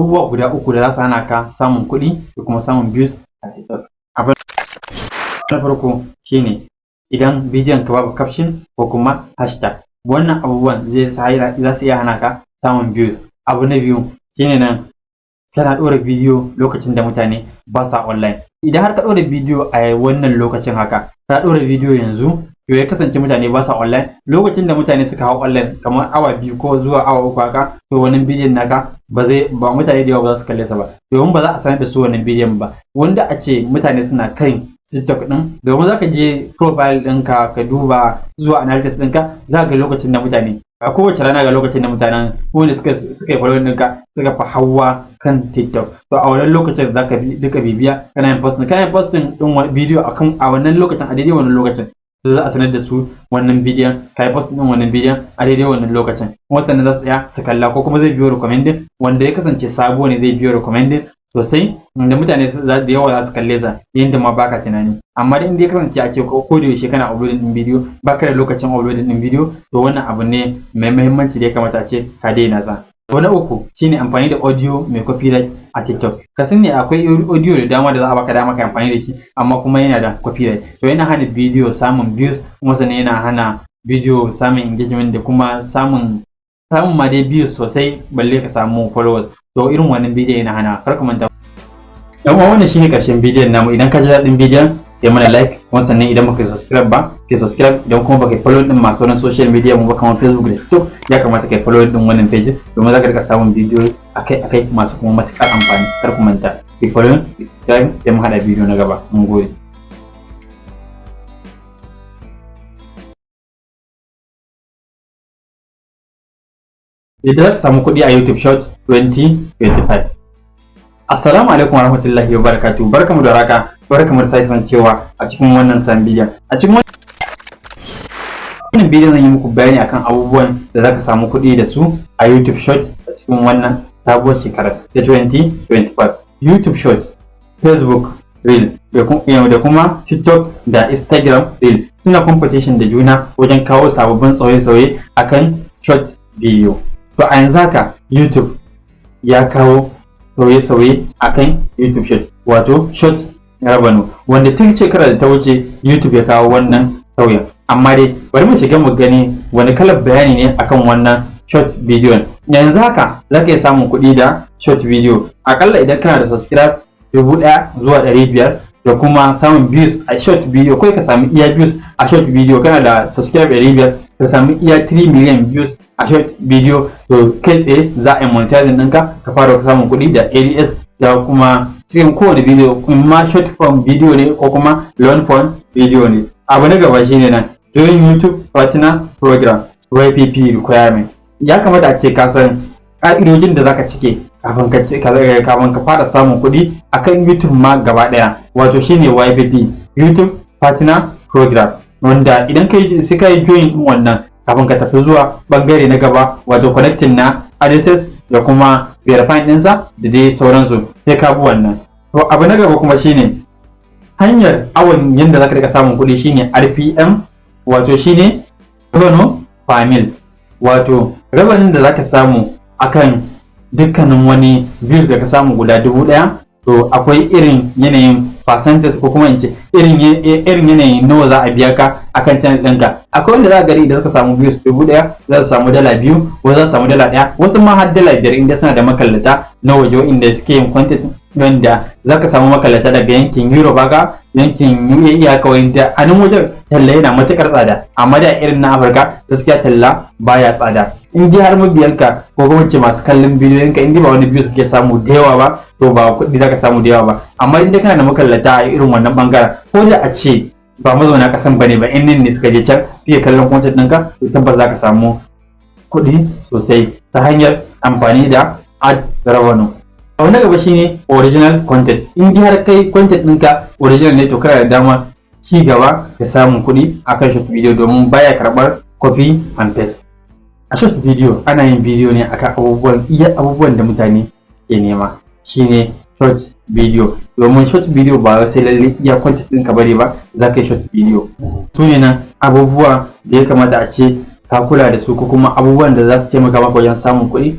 Abubuwa guda uku da za su hana ka samun kuɗi da kuma samun views a TikTok. Abu na farko shine idan bidiyon ka babu caption ko kuma hashtag. Wannan abubuwan zai za su iya hana ka samun views. Abu na biyu shine nan kana ɗora bidiyo lokacin da mutane ba sa online. Idan har ka ɗora bidiyo a wannan lokacin haka, ka ɗora bidiyo yanzu, to ya kasance mutane ba sa online, lokacin da mutane suka hau online kamar awa 2 ko zuwa awa 3 haka, to wannan bidiyon naka ba zai ba mutane da yawa ba za su kalle sa ba, domin ba za a sanar da su wannan bidiyon ba. Wanda a ce mutane suna kan TikTok din, domin za ka je profile ɗinka ka duba zuwa analytics ɗinka, za ka ga lokacin da mutane a kowace rana, ga lokacin da mutanen wanda suka yi following ɗinka suka fi hawa kan TikTok. To a wannan lokacin za ka duka bibiya kana yin posting ɗin bidiyo akan a wannan lokacin, a daidai wannan lokacin za a sanar da su wannan bidiyon, ka yi post din wannan bidiyon a daidai wannan lokacin, kuma sannan za su tsaya su kalla, ko kuma zai biyo recommending. Wanda ya kasance sabo ne zai biyo recommending sosai, inda mutane da yawa za su kalle sa yadda ma baka tunani. Amma da inda ya kasance a ce ko da yaushe kana uploading din bidiyo, baka da lokacin uploading din bidiyo, to wannan abu ne mai muhimmanci da ya kamata a ce ka daina sa. Abu na uku shine amfani da audio mai copyright a TikTok. Ka sani akwai audio da dama da za a baka dama ka amfani da shi, amma kuma yana da copyright. To yana hana bidiyo samun views, kuma sannan yana hana bidiyo samun engagement da kuma samun ma dai views sosai, balle ka samu followers. To irin wannan bidiyo yana hana. Kar ka manta. Yan uwa, wannan shine karshen bidiyon namu. Idan ka ji daɗin bidiyon, kai mana like, kuma sannan idan baka subscribe ba, kai subscribe. Idan kuma baka follow din masu sauran social media mu ba kamar Facebook da TikTok, ya kamata kai follow din wannan page, domin zaka rika samun bidiyo akai akai masu kuma matukar amfani. Kar ku manta, kai follow, subscribe, sai mu hada bidiyo na gaba. Mun gode. Yadda za ka samu kuɗi a YouTube Short 2025. Assalamu alaikum warahmatullahi wabarakatuh. Barkamu da raka, barkamu da sake kasancewa a cikin wannan sabon bidiyon. A cikin wannan bidiyon zan yi muku bayani akan abubuwan da za ka samu kuɗi da su a YouTube Short a cikin wannan sabuwar shekarar ta 2025. YouTube Short, Facebook Reel da kuma TikTok da Instagram Reel suna competition da juna wajen kawo sababbin sauye-sauye akan short video. To a yanzu haka YouTube ya kawo sauye-sauye akan YouTube Short, wato Short revenue, wanda tun shekarar da ta wuce YouTube ya kawo wannan sauyin. Amma dai bari mu shiga mu gani wani kalar bayani ne akan wannan short video. Yanzu haka za ka iya samun kuɗi da short video akalla idan kana da subscribe 1,000 zuwa 500 da kuma samun views a short video. Kai ka sami iya views a short video, kana da subscribe 500, ka sami iya 3 million views a short video, to kai tsaye za a yi monetizing ɗinka, ka fara samun kuɗi da ads da kuma cikin kowane video, in ma short form video ne ko kuma long form video ne. Abu na gaba shine nan join YouTube Partner Program, YPP requirement. Ya kamata a ce ka san ƙa'idojin da zaka cike kafin ka fara samun kuɗi akan YouTube ma gaba ɗaya, wato shine YPP, YouTube Partner Program, wanda idan kai sai ka yi join din wannan kafin ka tafi zuwa bangare na gaba, wato connecting na AdSense da kuma verifying ɗinsa da dai sauransu, sai ka bi wannan. To abu na gaba kuma shine hanyar awon yadda zaka rika samun kuɗi, shine RPM, wato shine revenue per mille, wato revenue da zaka samu akan dukkanin wani views da ka samu guda 1,000. To akwai irin yanayin percentage, ko kuma in ce irin yanayin nawa za a biya ka akan channel ɗinka. Akwai wanda za ka gani idan suka samu views 1,000 za su samu $2, wasu za su samu $1, wasu ma har $5 inda suna da makallata na waje inda suke yin content, wanda za ka samu makallata daga yankin Europe haka, yankin UAE haka, wanda a nan wajen talla yana matuƙar tsada. Amma da irin na Afirka gaskiya talla baya tsada, in dai har mabiyanka ko kuma ce masu kallon bidiyoyinka, in dai ba wani biyu suke samu da yawa ba, to ba kuɗi zaka samu da yawa ba. Amma in dai kana da makallata a irin wannan bangaren, ko da a ce ba mazauna kasan bane ba, in nan ne suka je can suke kallon content ɗinka, to tabbas zaka samu kuɗi sosai ta hanyar amfani da ad revenue. Abu na gaba shine original content. In dai har kai content ɗinka original ne, to kana da dama ci gaba da samun kuɗi akan short video, domin baya karɓar copy and paste. A short video ana yin bidiyo ne akan abubuwan iya abubuwan da mutane ke nema, shine short video. Domin short video ba sai lalle iya content ɗinka bane ba za ka yi short video. Su ne nan abubuwa da ya kamata a ce ka kula da su, ko kuma abubuwan da za su taimaka maka wajen samun kuɗi.